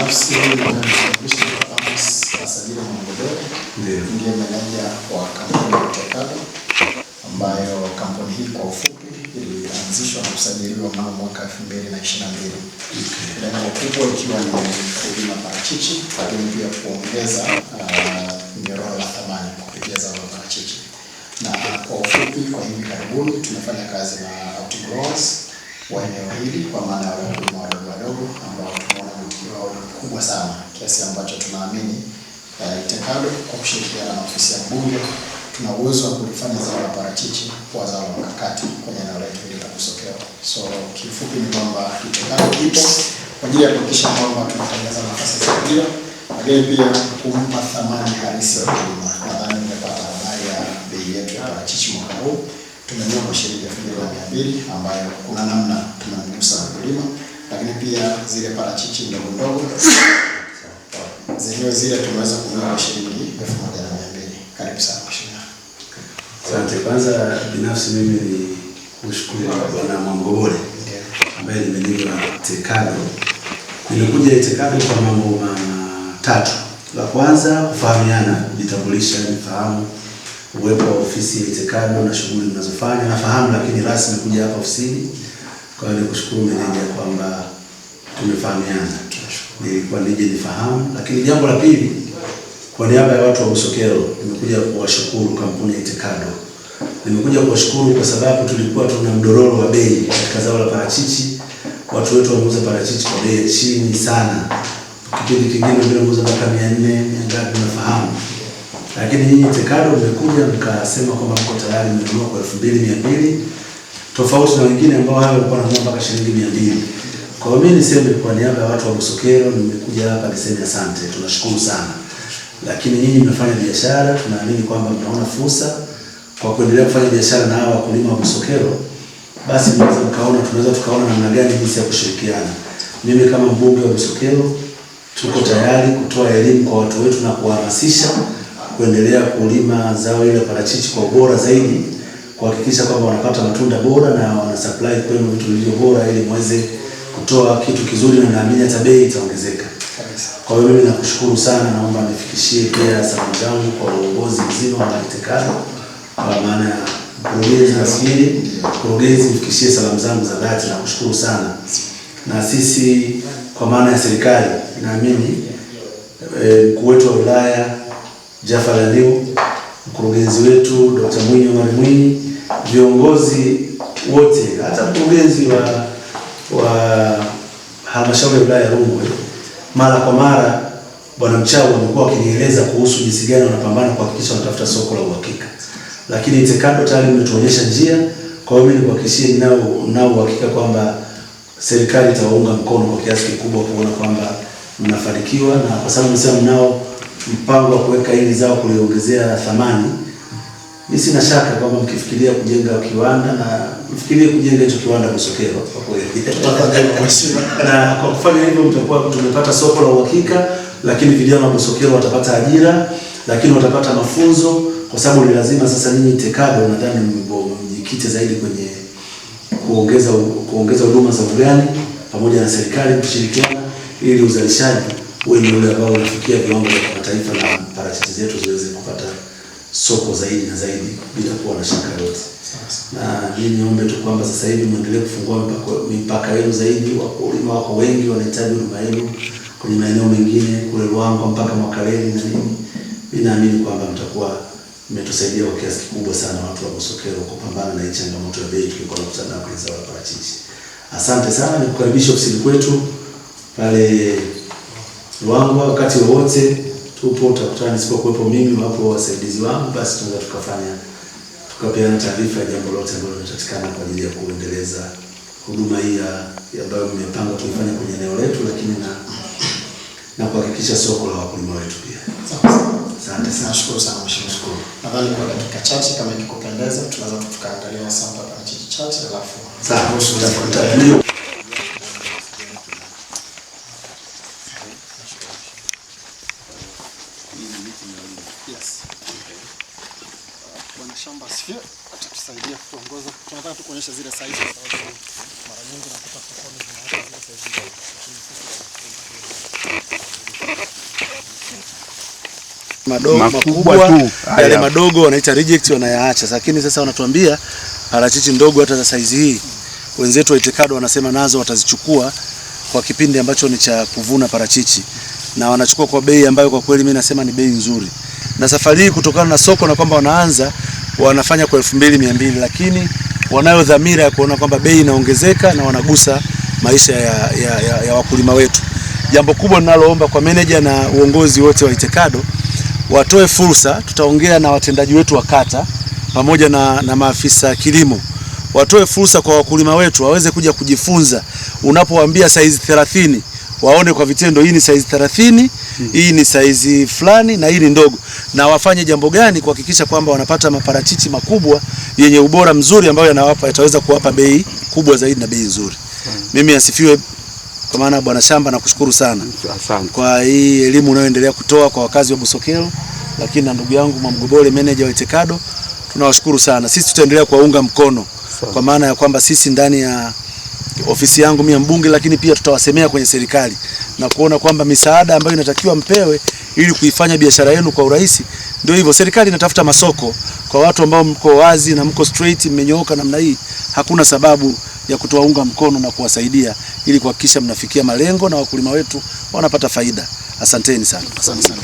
Binafsi natambulisha kwa Amos Asajili Mwangobele, ndiye meneja wa kampuni ya Itekado, ambayo kampuni hii kwa ufupi ilianzishwa na kusajiliwa mnamo mwaka 2022. Lengo kubwa ikiwa ni kulima parachichi, lakini pia kuongeza nyororo la thamani kupitia zao la parachichi. Na kwa ufupi, kwa hivi karibuni tumefanya kazi na outgrowers wa eneo hili, kwa maana ya wakulima wadogo wadogo ambao tumeona mwitikio wao ni mkubwa sana, kiasi ambacho tunaamini Itekado kwa kushirikiana na ofisi ya mbunge tuna uwezo wa kulifanya zao la parachichi kuwa zao la mkakati kwenye eneo letu hili la Busokelo. So kifupi ni kwamba Itekado ipo kwa ajili ya kuhakikisha kwamba tunatengeneza nafasi za ajira, lakini pia kumpa thamani halisi ya mkulima. Nadhani nimepata habari ya bei yetu ya parachichi mwaka huu tumenunua kwa shilingi 2200 ambayo kuna namna tumemgusa mkulima, lakini pia zile parachichi ndogo ndogo zenyewe zile tumeweza kununua kwa shilingi 1200. Karibu sana mheshimiwa. Asante. Kwanza binafsi mimi ni kushukuru Bwana Mwangobole ambaye ni meneja wa Tekado. Nimekuja Itekado kwa mambo matatu. La kwanza kufahamiana, kujitambulisha, nifahamu uwepo wa ofisi ya Itekado na shughuli mnazofanya. Nafahamu lakini rasmi kuja hapa ofisini. Kwa hiyo nikushukuru meneja kwamba tumefahamiana. Nilikuwa nije nifahamu, lakini jambo la pili, kwa niaba ya watu wa Busokelo nimekuja kuwashukuru kampuni ya Itekado. Nimekuja kuwashukuru kwa sababu tulikuwa tuna mdororo wa bei katika zao la parachichi. Watu wetu wameuza parachichi kwa bei ya chini sana. Kipindi kingine wengine wameuza mpaka 400, mia ngapi unafahamu. Lakini nyinyi Itekado mmekuja mkasema kwamba mko tayari mmenunua kwa 2200 tofauti na wengine ambao hao walikuwa wananunua mpaka shilingi 200. Kwa hiyo mimi niseme kwa niaba ya watu wa Busokelo nimekuja hapa niseme asante, tunashukuru sana. Lakini nyinyi mnafanya biashara, tunaamini kwamba mnaona fursa kwa kuendelea kufanya biashara na hawa wakulima wa Busokelo, basi mnaweza mkaona, tunaweza tukaona namna gani jinsi ya kushirikiana. Mimi kama mbunge wa Busokelo tuko tayari kutoa elimu kwa watu wetu na kuwahamasisha kuendelea kulima zao ile parachichi kwa ubora zaidi, kuhakikisha kwamba wanapata matunda bora na wana supply kwenu vitu vilivyo bora ili muweze kutoa kitu kizuri, na naamini hata bei itaongezeka. Kwa hiyo mimi nakushukuru sana, naomba nifikishie pia salamu zangu kwa uongozi mzima wa Itekado, kwa maana ya mkurugenzi nafikiri, mkurugenzi mfikishie salamu zangu za dhati na kushukuru sana. Na sisi kwa maana ya serikali naamini mkuu wetu wa wilaya Jafar Aliu, mkurugenzi wetu Dr. Mwinyi Omar Mwinyi, viongozi wote, hata mkurugenzi wa halmashauri ya wilaya ya Rungwe, mara kwa mara Bwana Mchau amekuwa akinieleza kuhusu jinsi gani wanapambana kuhakikisha wanatafuta soko la uhakika. Lakini Itekado tayari mmetuonyesha njia. Kwa hiyo mimi nikuhakikishie ninao uhakika kwamba serikali itawaunga mkono kwa kiasi kikubwa kuona kwamba mnafanikiwa, na kwa sababu msema mnao mpango wa kuweka hili zao kuliongezea thamani, mimi sina shaka kwamba mkifikiria kujenga kiwanda na mfikirie kujenga hicho kiwanda Busokelo kwa kweli. Na kwa kufanya hivyo mtakuwa tumepata soko la uhakika, lakini vijana wa Busokelo watapata ajira, lakini watapata mafunzo, kwa sababu ni lazima sasa nyinyi Itekado nadhani mjikite zaidi kwenye kuongeza huduma za ugani pamoja na serikali kushirikiana ili uzalishaji uwe ni ule ambao unafikia viwango vya kimataifa na parachichi zetu ziweze kupata soko zaidi na zaidi bila kuwa na shaka yoyote. Na mimi niombe tu kwamba sasa hivi muendelee kufungua mipaka yenu zaidi. Wakulima wako wengi wanahitaji huduma yenu kwenye maeneo mengine kule Ruangwa mpaka Mwakaleli na nini. Mimi naamini kwamba mtakuwa mmetusaidia kwa kiasi kikubwa sana watu wa Busokelo kupambana na hii changamoto ya bei tulikuwa tunakutana nayo kwenye zao la parachichi. Asante sana, nikukaribisha ofisini kwetu pale Ruangwa wakati wowote tupo, utakutana nisipokuwepo mimi, wapo wasaidizi wangu, basi tunaweza tukapeana taarifa ya jambo lote ambalo linapatikana kwa ajili ya kuendeleza huduma hii ambayo mmepanga kuifanya kwenye eneo letu, lakini na kuhakikisha soko la wakulima wetu pia. Asante sana. Nashukuru sana mheshimiwa. Nadhani kwa dakika chache kama ikikupendeza tunaweza tukaangalia sample ya parachichi chache alafu Sawa. turuhusu. Yes. Bwana shamba asifiwe, atatusaidia kutuongoza. Tunataka tu kuonyesha zile size kwa sababu mara nyingi nakuta sokoni zinaweka zile size ndogo, lakini sisi tunapenda Madogo, Makubwa makubwa tu. yale Haya. Madogo wanaita reject, wanayaacha. Lakini sasa wanatuambia parachichi ndogo hata za saizi hii wenzetu wa Itekado wanasema nazo watazichukua kwa kipindi ambacho ni cha kuvuna parachichi, na wanachukua kwa bei ambayo kwa kweli mimi nasema ni bei nzuri. Na safari hii kutokana na soko na kwamba wanaanza wanafanya kwa 2200, lakini wanayo dhamira ya kuona kwamba bei inaongezeka na wanagusa maisha ya wakulima wetu. Jambo kubwa ninaloomba kwa meneja na uongozi wote wa Itekado watoe fursa, tutaongea na watendaji wetu wa kata pamoja na maafisa kilimo, watoe fursa kwa wakulima wetu waweze kuja kujifunza. Unapowaambia saizi 30 waone kwa vitendo, hii ni saizi 30, hii ni saizi fulani na hii ni ndogo, na wafanye jambo gani kuhakikisha kwamba wanapata maparachichi makubwa yenye ubora mzuri ambayo yanawapa yataweza kuwapa bei kubwa zaidi na bei nzuri. Mimi asifiwe kwa maana bwana shamba, nakushukuru sana Asante. kwa hii elimu unayoendelea kutoa kwa wakazi wa Busokelo, lakini na ndugu yangu Mwamgobole meneja wa Itekado, tunawashukuru sana. Sisi tutaendelea kuwaunga mkono kwa maana ya kwamba sisi ndani ya ofisi yangu mimi ya mbunge, lakini pia tutawasemea kwenye serikali na kuona kwamba misaada ambayo inatakiwa mpewe ili kuifanya biashara yenu kwa urahisi. Ndio hivyo, serikali inatafuta masoko kwa watu ambao mko wazi na mko straight, mmenyooka namna hii, hakuna sababu ya kutowaunga mkono na kuwasaidia ili kuhakikisha mnafikia malengo na wakulima wetu wanapata faida. Asanteni sana. Asante sana.